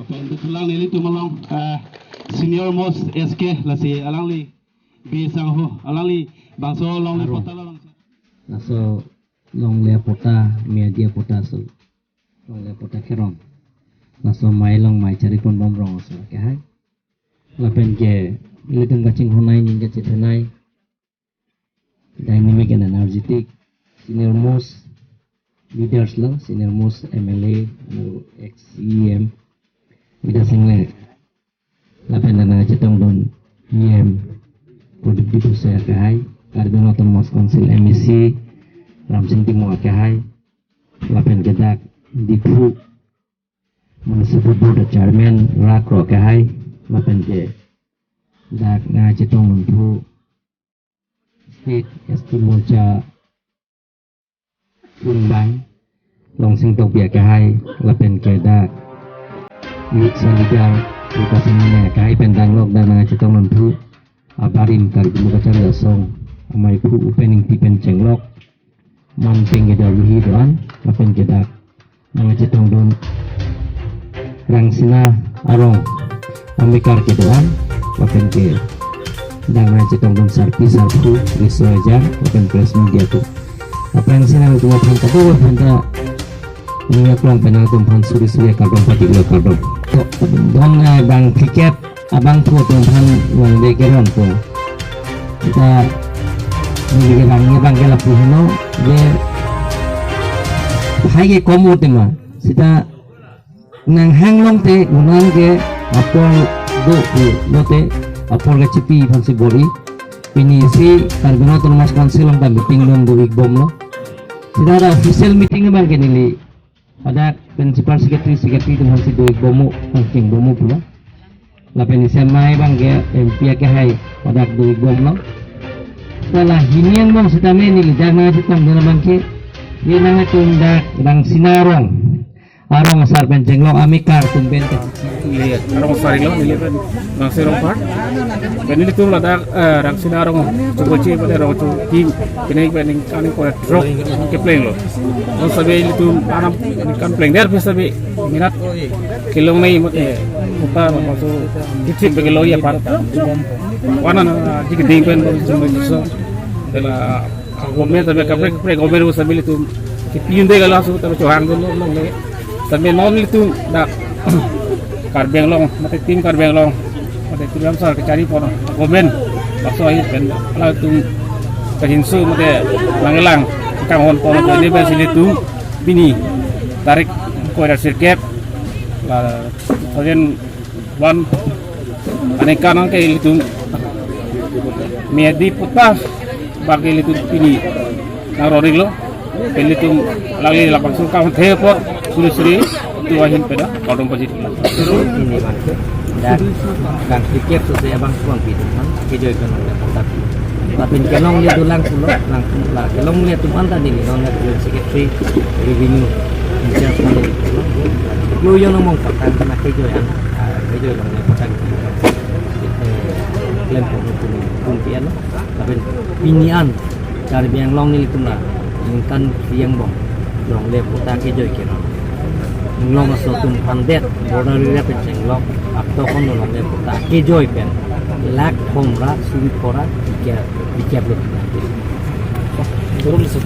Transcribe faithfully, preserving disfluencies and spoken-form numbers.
Pen duthulang nelitum along, ah, senior most S K lasi alangli bisang ho, alangli bangso longle Aro. Pota lo bangso. Laso longle pota, media pota so. Longle pota keron. Laso mai long mai chari pon bom rong so ke hai. Lapen ke ilitum kachinghonnei ning kachethanei. Dynamic and energetic, senior most leaders lo, senior most M L A, ex E M, Bidya Sing Engleng. Lapen nangchetongdun E M Pradip Diphusa akehai, Karbi Anglong Autonomous Council M A C Ramsing Timung akehai, lapen ke dak Diphu Municipal Board Chairman Rak Kro akehai, lapen ke dak nangchetongdun thu State S T Morcha Krongbang Longsing Tokbi akehai, lapen ke dak Youth Leader Prakash Engti akehai pen danglok dak nangchetongdun thu abarim Karbi Lokacharli Asong amei aphu Upen Engti pen chenglok, man peng ke dak bihi do-an, lapen ke dak nangchetongdun Rangsina Arong amekar kedo-an, lapen ke dak nangchetongdun sarpi sarpo, riso ajar, lapen press media atum. Aphrangsi nangtum aphan kado aphan ta ning aklong pen nangtum aphan suri suri akardom pajirlo, kardom. To, don, eh, bang cricket abangphu atum aphan longle keron ko. Seta neli ke bang, neli bang ke lapu heno, de hai ke kom o tema. Seta nanghang long te unan ke apor do pu lote apor ke chipi aphansi bor-i. Pini si Karbi Anglong Autonomous Council along ta meeting non do-ik bomlo. Seta dak official meeting abang ke neli hadak principal secretary, secretary atum aphansi do-ik bomlo, hangking bomlo pulo. Lapen isi amei abang ke M P akehai hadak do-ik bomlo. Seta la hini angbong sitame neli dak nangchetongdun abang ke, ye nangtum dak Rangsina Arong, Arong asar pen chenglok amekar atum pen ke. Iya, Arong asar lo, neli pen Rangsina Arong apar. Pen nelitum ladak, eh, Rangsina Arong, Choboche pada Arong Chu King, kene pen ningkan ingkoi ra throk keplenglo. Laso abe ilitum anam ningkan plengdet pen abe minat kelongnei mate, eh, kota maso titik pen kelong ya par. Wana na jik ding pen bom sum so. Ela government abe kaprek kaprek government bus abe ilitum kipi un-e ke laso abe chohangdunlo longle. Abe non ilitum dak Karbi Anglong, mate tim Karbi Anglong, mate tim Ramsar kachari pon, komen, laso ahin pen, latum kahinso mate nanglang kanghon pon, jadi pen si ilitum pini tarik ingkoi ra sirkep, la, two thousand one, aningkan ke ilitum media pota abang ke ilitum pini nang roring lo, pen ilitum lagi lapang sungkang the apot suri suri tu ahin pen kardom pajir. Ini bang ke. Dan bang cricket so saya bang suang pi teman, kejoi kan oleh tapi. Tapi kelongle dolang pulo, lang la kelongle atum anta neli, longle secretary, revenue, in charge neli. Lo yo ngomong patang kena kejoi an, ah, kejoi longle patang. Eh, klem pun pun pun pian. Lapen pini an Karbi Anglong nelitum la ningkan isi angbong longle pota kejoi kenon. Inglong aso atum aphan det border area pen chenglok, akto kon longle pota kejoi pen lakh thom ra suri phongo ra bikep, bikep lo. Turun se.